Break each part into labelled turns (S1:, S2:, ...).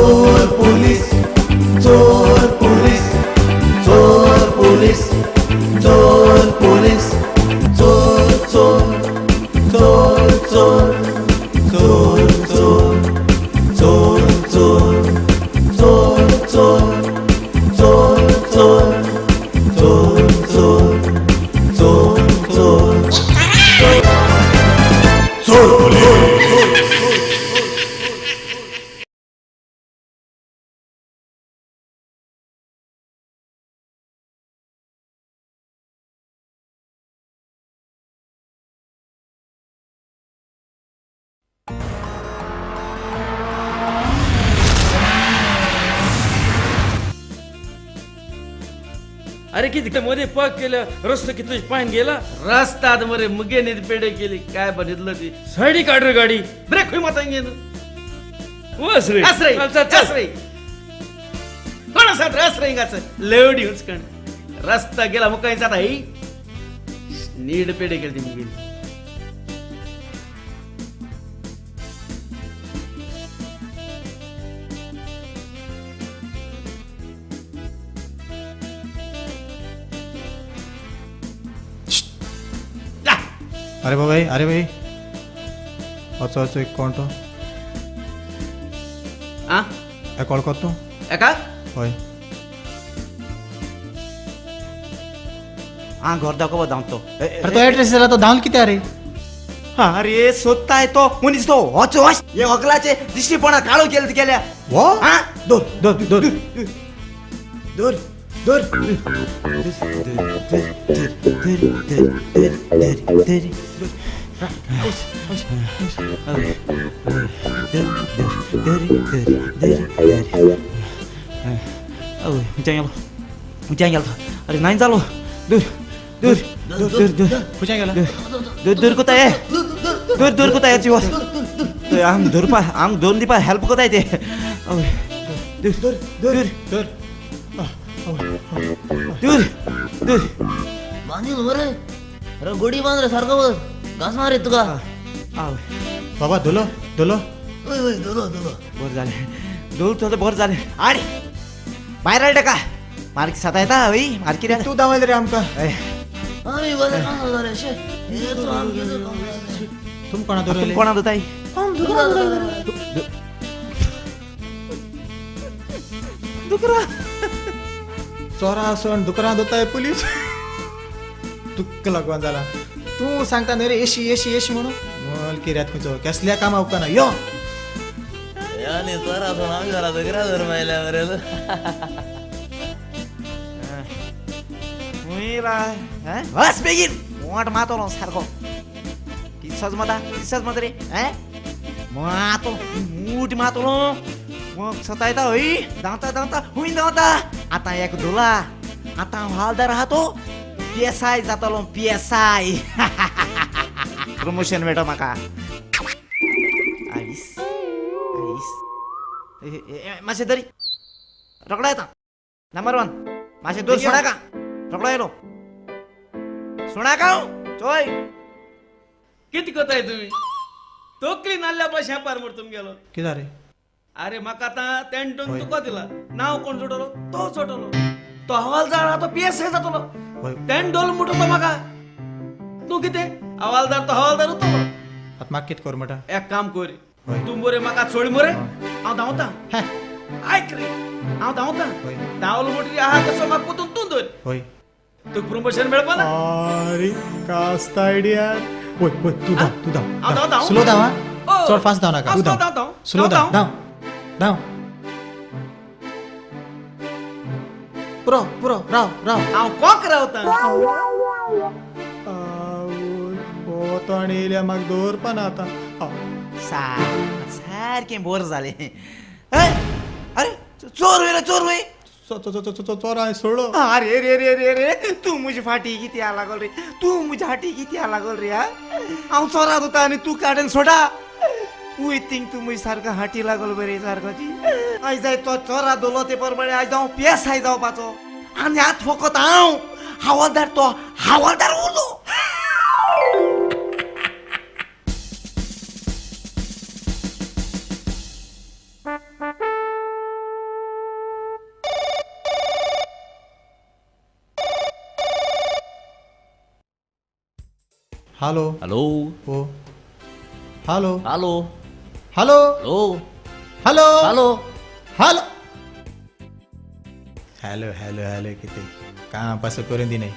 S1: चोर पुलीस चोर पुलीस चोर पुलीस चोर पुलीस चोर चोर चोर चोर चोर चोर चोर चोर चोर चोर चोर चोर चोर चोर चोर चोर चोर पुलीस।
S2: अरे किती मध्ये पाक केलं, रस्ता किती पाणी गेला,
S3: रस्ता मरे मुगे निध पेडे केली, काय बघितलं ती
S2: साडी काढ रे गाडी,
S3: ब्रेक होई माता गेलं
S2: बस रे
S3: असरे असरे कोणा साथ असरे इंगाच लेवडी उचकण रस्ता गेला मुकाई जात आई नीड पेडे केली ती मुगे।
S4: अरे बाबा, अरे भाई अचो अचो एक कोण तो
S3: आ
S4: एक वळखत तूं
S3: एका
S4: हय
S5: आ घर दाखव धांवतो।
S4: अरे तो एड्रेस दिला तो धांवल किती रे?
S5: अरे सोदताय तो मनीस तो होच होच हे होकलाचे दिश्टीपणा काळो केले गेल्या
S4: वो
S5: आ
S4: दोर दोर दोर
S5: दोर दोर खंयच्यान गेलो? अरे नाही जालो, दूर दूर दूर दूर
S4: खंयच्यान गेला?
S5: दूर दूर कोताय, दूर दूर कोताय चिवस आम धरपा आम दोन दिपा हेल्प कोताय ते दूर दूर दूर
S4: दूर
S5: दूर दूर
S6: बांधील मरे, अरे गोडी बांध रे सारखं बघ, घास मारे तुका।
S4: बाबा धुलो धुलो
S6: ओय ओय धुलो धुलो
S5: बरं झाले, धुल थोडं बरं झाले। अरे बाहेर आले का मार्क साता येता हवी मार्की रे
S4: तू दावल रे आमका
S6: आम्ही बरे काम झाले शे हे तो आम गेलो
S4: तुम कोणा धरले?
S5: कोणा धरताय?
S6: आम दुकरा
S5: दुकरा
S4: चोरा आसून दुकरा धरताय पुलीस। तुक्क लागून जाला तू सांगता न्हय रे येशी येशी येशी म्हणून मोल किऱ्यात खंयचो कसल्या कामा उपकारना यो
S6: याने चोरा आसून आमी घरा दुकरा धरून आयल्या मरे।
S5: बस बेगीन मोट मातलो सारको किसज मता किसज मत रे मातो मूठ मातलो मग सतायता हय धांवता धांवता हुंय धांवता आतां एक धुला आतां हालदार आहा तो पी एस I जातलो पी एस I promotion मेळटा म्हाका। आईस आईस मातशें तरी रोकडो येता नंबर 1 मातशें दूर सोडाका रोकडो येयलो सोडाका चोय
S3: किती कोताय तुम्ही तोकली नाल्ल्या पाशी पार मोड तुमगेलो
S4: कितें रे?
S3: अरे म्हाका आतां तेंटून तुका दिला नांव कोण सोडलो तो सोडलो तो हवालदार आहा तो पी एस I जातलो तेण डोल मुटो तो म्हाका तूं कितें हवालदार तो हवालदार उरतलो।
S4: आतां म्हाका कितें कर म्हणटा?
S3: एक काम कर तूं मरे म्हाका सोड मरे हांव धांवता आयक रे हांव धांवता धांवलो म्हणटकीर आहा कसो म्हाका पोतून तूं धर तुका प्रमोशन मेळपा ना।
S4: अरे कास्त आयडिया। वय वय तूं धांव तूं धांव धांव स्लो धांव आं चड फास्ट धांव नाका तूं धांव स्लो धांव धांव धांव पुरो पुरो राव राव
S3: हांव कोक रावता
S4: हो तो आनी येयल्या म्हाका दवरपा ना आतां
S5: सारकें बोर जालें। अरे चोर वय रे चोर वय
S4: चोर हांवें सोडलो।
S5: अरे रे रे रे रे तूं म्हजे फाटी कितें लागल रे तूं म्हज्या फाटी कितें लागल रे हांव चोरात वता आनी तूं काडून सोडा वय थिंग तूं म्हजे सारको हाटी लागल बरे सारको आयज जाय तो चोरा दोलो ते प्रमाणे आयज हांव पी एस I जावपाचो आनी आत फकत हांव हवालदार तो हवालदार उरलो।
S4: हॅलो.
S6: हॅलो.
S4: हो, hello.
S6: Hello.
S4: Hello.
S6: Hello.
S4: Hello.
S6: Hello.
S4: Hello hello hello hello. किती काम पासून करून दी नाही.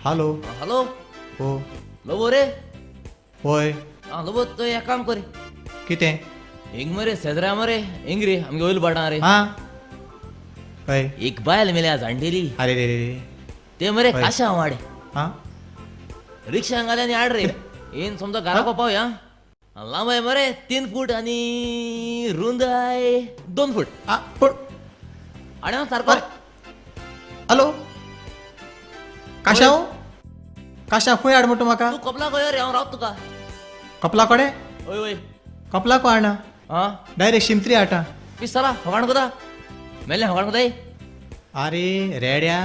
S4: हॅलो.
S6: हॅलो.
S4: हो.
S6: लोबो रे.
S4: होय.
S6: हा लोबो, तो एक काम कर.
S4: कितें?
S6: हिंग मरे शेजऱ्या मरे, हिंग रे आमगे वयल बाटां रे.
S4: हा, हय.
S6: एक बायल मेल्या जाणटेली.
S4: अरे रे रे.
S6: ते मरे
S4: हय.
S6: काशा वाडे.
S4: हा.
S6: रिक्षा घाले आनी हाड रे. येन समजा घराको पावया. लांबाय मरे 3 फूट आनी रुंदाय 2 फूट.
S4: पण
S6: आनी सारको.
S4: हॅलो, काशाव काशा खंय हाड म्हणटा म्हाका?
S6: तूं कपला खंय रे, हांव रावत तुका.
S4: कपला कडेन?
S6: हय हय.
S4: कपला को हाडना, डायरेक्ट शिमत्री हाडटा.
S6: पिसाला हवाण कोता मेल्ले हवाण कोताय.
S4: अरे रेड्या,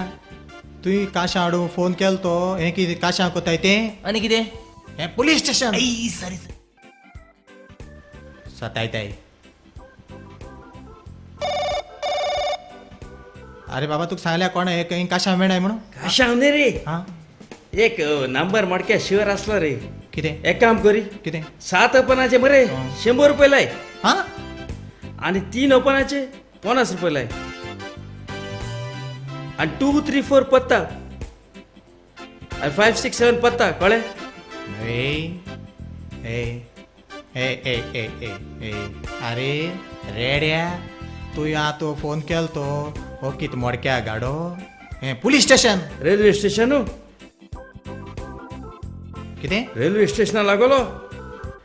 S4: तुवें काशा हाडूंक फोन केलो तो हें कितें काशा कोताय तें?
S6: आनी कितें
S4: हें पुलीस स्टेशन.
S6: सॉरी
S4: सतायताय. अरे बाबा, तुका सांगल्या कोण हें काशा मेळनाय म्हणून?
S2: काशा न्ही रे.
S4: हा,
S2: एक नंबर मडक्या शिवर आसलो रे.
S4: कितें?
S2: एक काम करी.
S4: कितें?
S2: 7 ओपनाचे मरे 100 रुपये लाय.
S4: हा,
S2: आनी 3 ओपनाचे 50 रुपये लाय. आनी 2 3 4 पत्ता आनी 5 6 7 पत्ता, कळ्ळें?
S4: ए ए ए ए ए ए अरे रेड्या, तुवें आतां फोन केलो तो हो कित मोडक्या गाडो हें पुलीस स्टेशन.
S2: Railway station.
S4: कितें?
S2: रेल्वे स्टेशना लागलो.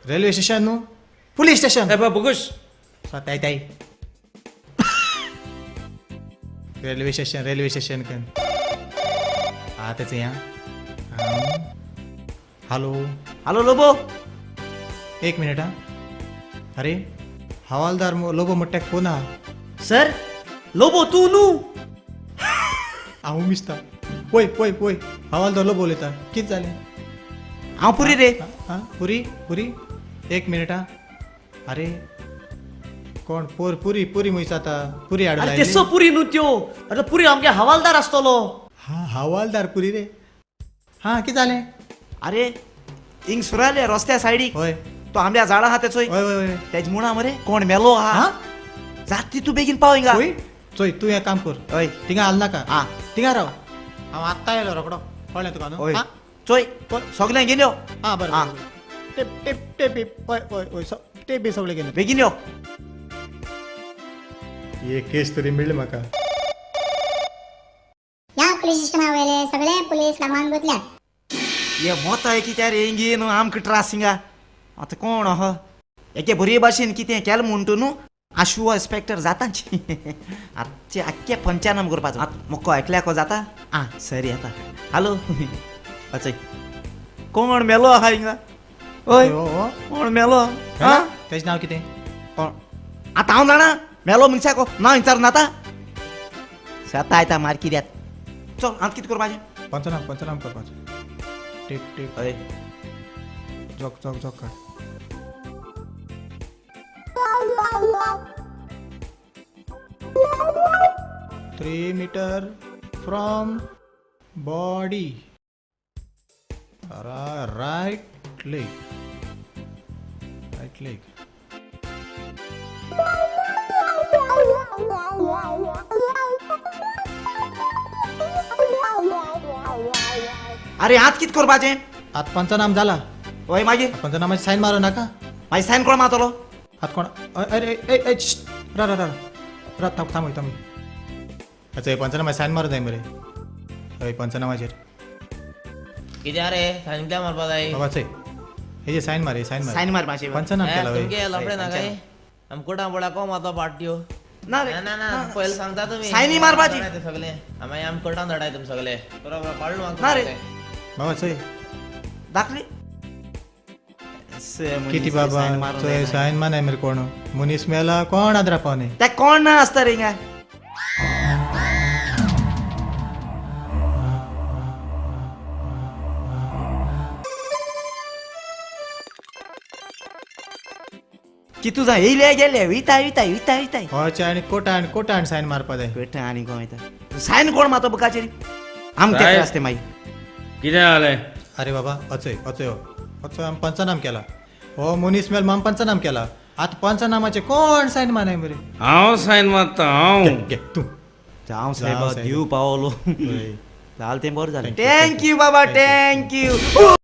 S4: रेल्वे स्टेशन न्हू, पुलीस स्टेशन.
S2: ए बाबा बगूश.
S4: सतायताय. रेल्वे स्टेशन, रेल्वे स्टेशन कर. आतांच या. हॅलो.
S5: हॅलो लोबो.
S4: एक मिनिट. हा, अरे हवालदार लोबो म्हणटा फोन हा.
S3: सर लोबो तूं न्हू?
S4: हांव मिसता. पळय पळय पळय, हवालदार लोबो उलयता. कितें जालें?
S5: हांव पुरी रे.
S4: हा पुरी पुरी, एक मिनिट. हा, अरे कोण पोर पुरी पुरी मुयस आतां पुरी हाडून
S3: अरे तेसो पुरी न्हू त्यो. अरे पुरी आमगे हवालदार आसतलो.
S4: हा हवालदार पुरी रे. हा, कितें जालें?
S5: अरे हिंग सुराले रस्त्या सायडीक.
S4: हय.
S5: तो आंब्या झाडां आहा तेचोय.
S4: हय हय हय.
S5: तेज मुणा मरे कोण मेलो आहा. जात ती तूं बेगीन पाव हिंगा.
S4: चोय चोय, तूं हें काम कर.
S5: हय.
S4: थिंगा हाल नाका.
S5: हा,
S4: थिंगा राव, हांव आत्तां येयलो रोकडो. कळ्ळें तुका न्हू?
S5: हय. चोय सगळें घेवन यो.
S4: हा बरें. टेप टेप टेप बी. हय हय हय, टेप बी सगळें घेवन
S5: बेगीन यो.
S4: एक केस तरी मेळ्ळी म्हाका.
S7: ह्या पुलीस स्टेशना वयले सगळे पुलीस कामांक गुंतल्यात.
S5: हे मोताय कित्या रे हिंगी न्हू आमकां त्रास हिंगा. आतां कोण आहा एके बरे भाशेन कितें केलें म्हणटा न्हू आशुआ इन्स्पेक्टर जाताची. आतां आख्खे पंचानाम करपाचो. आतां मोको एकल्याको जाता. आं सरी येता. हॅलो अचय, कोण मेलो आहा हिंगा? हय, कोण मेलो?
S4: हा, तेजें नांव कितें?
S5: कोण आतां हांव जाणा मेलो मनशाको नांव विचारून आतां शेतां येता मार्किऱ्यात. चल आतां कितें करपाचें?
S4: पंचनाम पंचनाम करपाचें. Tape tape.
S5: हय.
S4: जोक जोक जोक काड. 3 metre from body, right leg, right leg.
S5: अरे आत कित करपाचें?
S4: आत पंचनाम जाला.
S5: हय, मागीर
S4: पंचनामाचेर सायन मारू नाका?
S5: मागीर सायन कोण मारतलो?
S4: आत कोण? अरे ए ए रा रा रा रा, थांब थांब थांब. अच्छा, पंचनामाचेर सायन मारू जाय मरे. हय, पंचनामाचेर.
S6: कित्याक रे सायन कित्याक मारपा जाय?
S4: बाबा चोय, हेजे सायन मार, सायन मार,
S5: सायन मार मातशें.
S4: पंचनाम केला.
S6: तुमगे लफडें ना काय? आम कोटा बोळा कोण मारता पाट्यो?
S5: ना रे,
S6: ना ना, पयलीं सांगता तुमी.
S5: सायनी मारपाची
S6: सगळे. मागीर आम कोटान धाडाय तुमी सगळे. बरोबर पाडलो
S5: ना रे
S4: बाबा. चोय
S5: दाखली
S4: किती बाबा, चोय सायन मानाय मरे. कोण मनीस मेला कोण आदरा पावने
S5: ते कोण ना आसता रे हिंगा. की तुझा येयले गेले वयता वयता वयता वयता.
S4: हय, आनी कोटा आनी कोटा आनी सायन मारपा जाय.
S5: कोटा आनी कोण वयता? सायन कोण मारता बुकाचेर? आमकां त्रास ते मागीर.
S2: कितें जालें?
S4: अरे बाबा अचय अचय हो अचय, आमी पंचनाम केला. हो मनीस मेल आमी पंचनाम केला. आतां पंचनामाचे कोण सायन मानाय मरे?
S2: हांव सायन मारता हांव.
S4: घे तूं.
S5: जावं साहेबा,
S4: साहेब.
S5: देव पावलो.
S4: हय.
S5: जालें तें बरें जालें.
S4: Thank you,
S5: thank you बाबा, thank you.